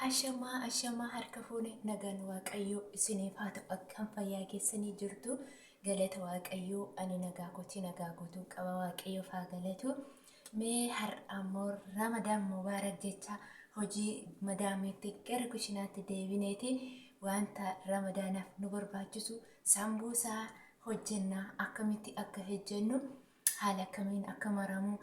Ashamaa ashamaa harka fuune, nagaan Waaqayyoo isiniif haa ta'u. Akkam fayyaa keessanii jirtu? Galata Waaqayyoo, ani nagaa kooti, nagaa guutuu qaba, Waaqayyoof haa galatu. Mee har'a ammoo Ramadaan Mubaarak jecha hojii madaamiitti gara kushinaatti deebineeti wanta Ramadaanaaf nu barbaachisu sambuusaa hojjennaa. Akkamitti akka hojjennu, haala akkamiin akka maramu,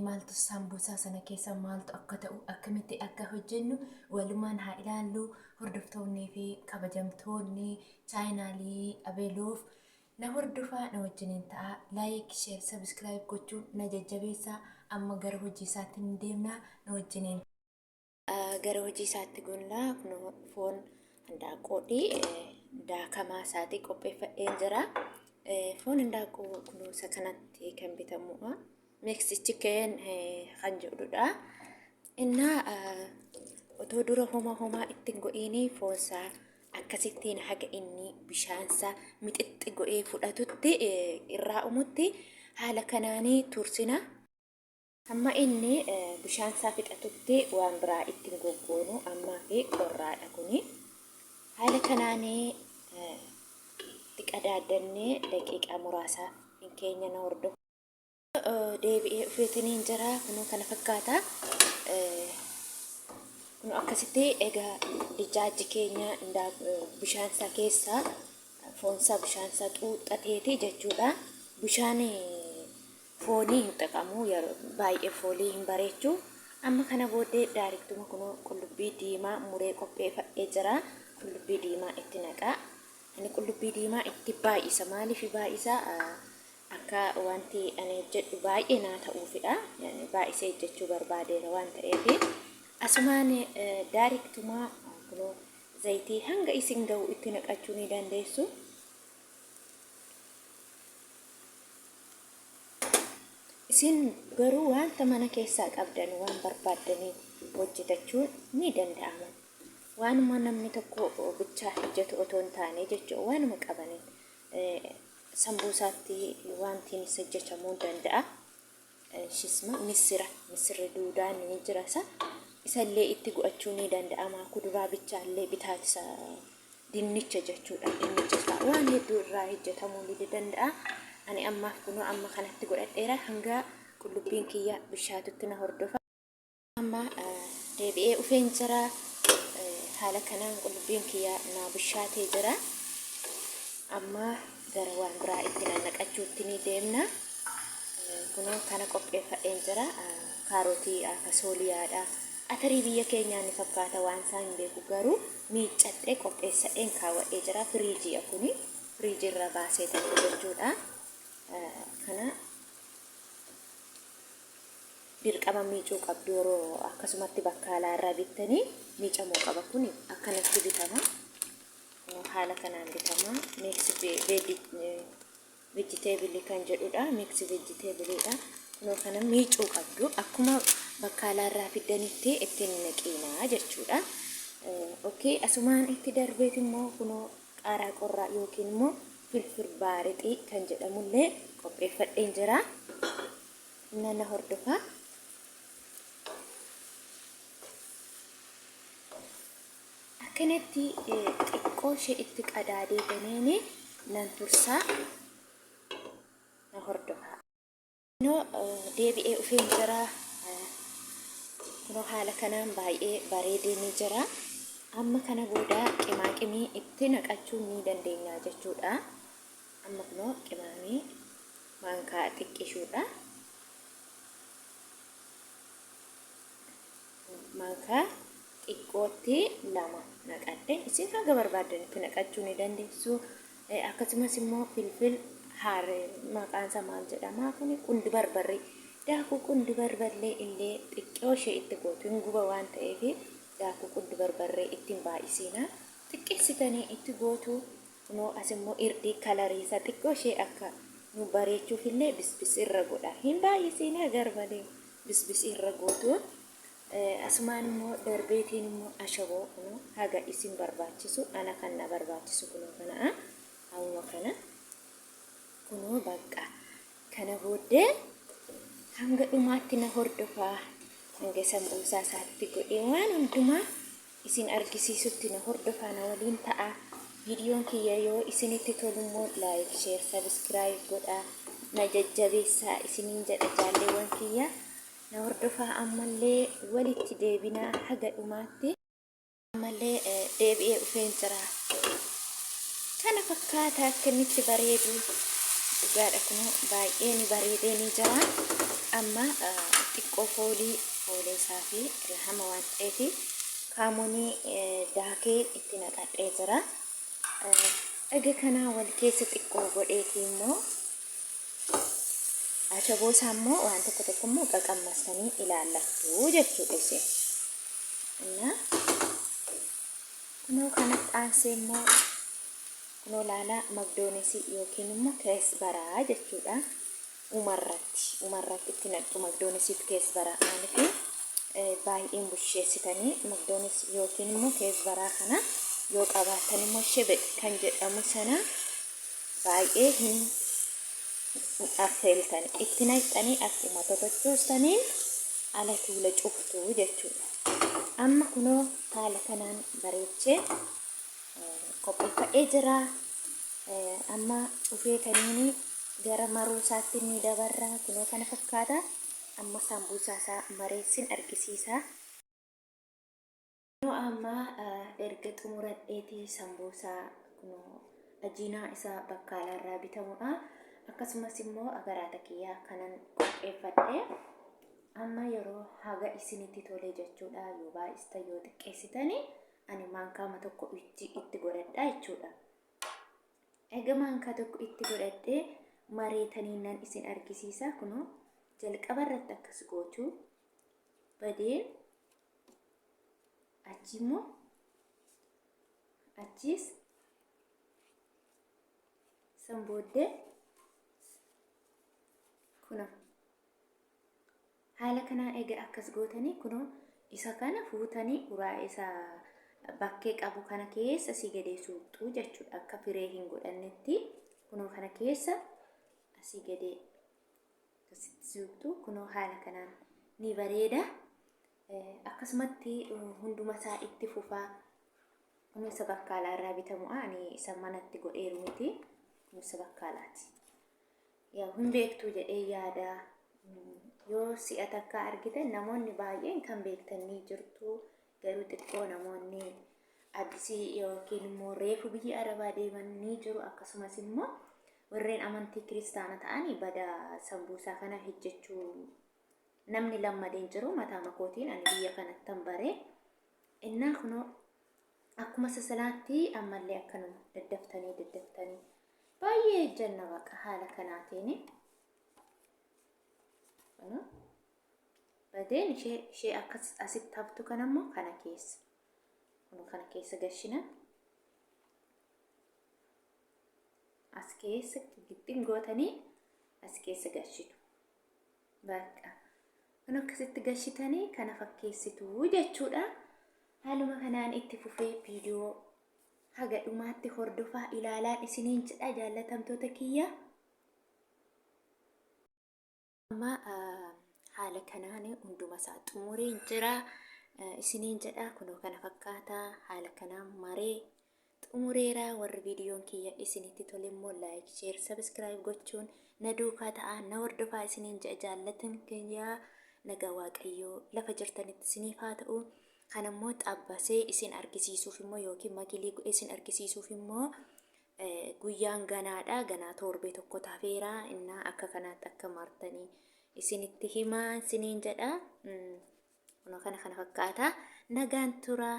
maaltu sambuusaa sana keessa maaltu akka ta'u, akkamitti akka hojjennu walumaan haa ilaallu. Hordoftoonnii fi kabajamtoonni chaayinaalii Abeeluuf, na hordofaa, na wajjiniin ta'a. Like, share, subscribe gochuun na jajjabeessaa. Amma gara hojii isaatti ni deemna, na wajjiniin gara hojii isaatti gollaa. Foon handaaqqoodhi daakamaa isaatii qopheeffadheen jira. Foon handaaqqoo kunuunsa kanatti kan bitamudha. Mix chicken kan jedhudha. Innaa otoo dura homaa homaa ittiin godhiini foonsaa akkasittiin haga inni bishaansaa mixixxi godhee fudhatutti, irraa umutti haala kanaanii tursina. Hamma inni bishaansaa fixatutti waan biraa ittiin goggoonu, ammaa fi qorraadha kuni. Haala kanaanii itti qadaaddannee daqiiqaa muraasaaf hin keenya, na hordofu. Deebi'ee dhufeetiniin jira, kunoo kana fakkaata. Kunoo akkasitti egaa dijaajji keenya bishaansaa keessaa foonsaa bishaansaa xuuxxateeti jechuudha. Bishaan foonii hin xaqamu, yeroo baay'ee foolii hin bareechu. Amma kana booddee daariktuma kunoo qullubbii diimaa muree qopheeffadhee jira. Qullubbii diimaa itti naqaa. Ani qullubbii diimaa itti baay'isa. Maaliif baay'isa? Akka wanti ani hojjedhu baay'ee naa ta'uufidha. Baay'isee hojjechuu barbaadeera waan ta'eef. Asumaan daariktuma kunoo zayitii hanga isin ga'u itti naqachuu ni dandeessu. Isin garuu wanta mana keessaa qabdan waan barbaaddanii hojjetachuun ni danda'ama. Waanuma namni tokko bichaa hojjetu otoo hin taane jechuudha, waanuma qabaniin sambuusaatti wantiinis hojjetamuu danda'a. Shisma missira, missirri duudaan ni jira, isa isallee itti go'achuu ni danda'ama. Kuduraa bichaallee bitaatisa, dinnicha jechuudha. Dinnicha isaa waan hedduu irraa hojjetamuu ni danda'a. Ani ammaaf kunoo amma kanatti godhadheera, hanga qullubbiin kiyya bishaatutti na hordofa. Amma deebi'ee dhufeen jira. Haala kanaan qullubbiin kiyya naa bishaatee jira. Amma gara waan biraa itti nannaqachuutti ni deemna. Kunoo kana qopheeffadheen jira. Kaarotii, fasooliyaadha. Atarii biyya keenyaa ni fakkaata, waan isaa hin beeku garuu miiccadhee qopheessadheen kaawwadhee jira. Firiijiidha kuni. Firiijii irra baasee ta'e jechuudha. Kana dirqama miicuu qabdu, yeroo akkasumatti bakkaalaa irraa bittanii miicamuu qaba. Kuni akkanatti bitama. Haala kanaan bitama. Mix vegetable kan jedhudha. Mix vegetableedha. Kunoo kana miicuu qabdu, akkuma bakkaalaa irraa fiddanitti ittiin naqiinaa jechuudha. Okay, asumaan itti darbeet immoo kunoo qaaraa qorraa yookiin immoo filfil baarixii kan jedhamullee qopheeffadheen jira. Nana hordofaa. Akkanatti xiqqoo ishee itti qadaadee ganeeni nan tursaa, na hordofaa. Kunoo deebi'ee dhufeen jira. Kunoo haala kanaan baay'ee bareedee ni jira. Amma kana booda qimaaqimii itti naqachuu ni dandeenya jechuudha. Amma kunoo qimaamii maankaa xiqqishuudha. Maankaa xiqqootti lama naqadhe. Isin haga barbaaddanitti naqachuu ni dandeessu. Akkasumas immoo filfil haaree, maqaan isaa maal jedhama kuni, qundi barbarree, daakuu qundi barbarree illee xiqqoo ishee itti gootu. Hin guba waan ta'eef daakuu qundi barbarree ittiin baay'isiina, xiqqeessitanii itti gootu. Kunoo as immoo irdii kalariisa xiqqoo ishee akka nu bareechuuf illee bisbis irra godha, hin baay'isiina, garmalee bisbis irra gootu. Asumaan immoo darbeetiin immoo ashaboo kunoo haga isin barbaachisu, ana kan na barbaachisu kunoo kana, hawwa kana kunoo bakka kana booddee hanga dhumaatti na hordofaa, hanga sambuusaa isaatti godhee waan hundumaa. isin argisiisutti na hordofaa na waliin ta'a. Viidiyoon kiyya yoo isinitti tolu immoo like, share, subscribe godhaa na jajjabeessaa isiniin jedha jaalleewwan kiyya. Na hordofaa ammallee walitti deebinaa haga dhumaatti. Ammallee deebi'ee dhufeen jira. Kana fakkaata akka inni itti bareedu dhugaadha kun baay'ee ni bareedee ni jira. Amma xiqqoo foolii foolee isaa fi hama waan ta'eef kaamonii daakee itti naqadhee jira. Egaa kanaa wal keessa xiqqoo godheeti immoo ashaboo isaa immoo waan tokko tokko immoo qaqammastanii ilaallattu jechuudha isin. Innaa kunoo kanatti aansee immoo kunoo laalaa magdoonesii yookiin immoo kees baraa jechuudha. Umarratti umarratti itti naqxu magdoonesiif kees baraa maaliif baay'een busheessitanii magdoones yookiin immoo kees baraa kana yoo qabaattan immoo shebe kan jedhamu sana baay'ee hin affeeltan itti naqxanii akkuma totochoostaniin ala tuula cuftu jechuudha. Amma kunoo haala kanaan bareechee qopheeffadhee jira. Amma cufee kaniini gara maruu isaatti ni dabarra. Kunoo kana fakkaata. Amma saambuusaa isaa mareessin argisiisa. Kunoo amma erga xumuradheeti sambuusaa kunoo ajiinaa isaa bakkaalaa irraa bitamudha. Akkasumas immoo agaraata kiyyaa kanan qopheeffadhe. Amma yeroo haga isinitti tole jechuudha. Yoo baay'istan yoo xiqqeessitani ani maankaama tokko itti godhadha jechuudha. Egaa maankaa tokko itti godhadhee mareetanii nan isin argisiisa. Kunoo jalqaba irratti akkas gootu badeen achi immoo achiis san booddee kunoo haala kanaa egaa akkas gootanii kunoo isa kana fuutanii uraa isa bakkee qabu kana keessa asii gadee suuxxuu jechuudha akka firee hin godhannetti kunoo kana keessa asii gadee akkasitti suuxxuu kunoo haala kanaan ni bareeda. Akkasumatti hunduma isaa itti fufaa. Kun isa bakkaalaa irraa bitamu ani isa manatti godheeru miti. Kun isa bakkaalaati. Yaa hin beektuu jedhee yaada. Yoo si'a takka argitan namoonni baay'een kan beektan ni jirtu. Garuu xiqqoo namoonni addisii yookiin immoo reefu biyya Arabaa deeman ni jiru. Akkasumas immoo warreen amantii kiristaana ta'anii bada sambuusaa kana hojjechuu namni lammadeen jiru mataa makootiin ani biyya kanattan bare. Innaa kunoo akkuma sasalaatti ammallee akkanuma daddaftanii daddaftanii baay'ee ejjanna baqa haala kanaatiin. Kunoo badeen ishee ishee akkas asitti haftu kanammoo kana keessa. Kunoo kana keessa gashina. As keessa gixxim gootanii as keessa gashitu. Bakka. Kun akkasitti gashitanii kana fakkeessitu jechuudha. Haaluma kanaan itti fufee viidiyoo haga dhumaatti hordofaa ilaalaan isiniin jedha jaallatamtoota kiyya. Amma haala kanaan hunduma isaa xumureen jira isiniin jedha kunoo kana fakkaata haala kanaan maree xumureera warri viidiyoon kiyya isinitti tole immoo like share subscribe gochuun na duukaa ta'aa na hordofaa isiniin jedha jaallatan kiyya nagaa waaqayyoo lafa jirtanitti isiniif haa ta'u kan immoo xabbasee isin argisiisuuf immoo yookiin magilii godhee isin argisiisuuf immoo guyyaan ganaadha ganaa torbee tokko tafeera innaa akka kanaatti akka martanii isinitti himaa isiniin jedha kunoo kana kana fakkaata nagaan tura.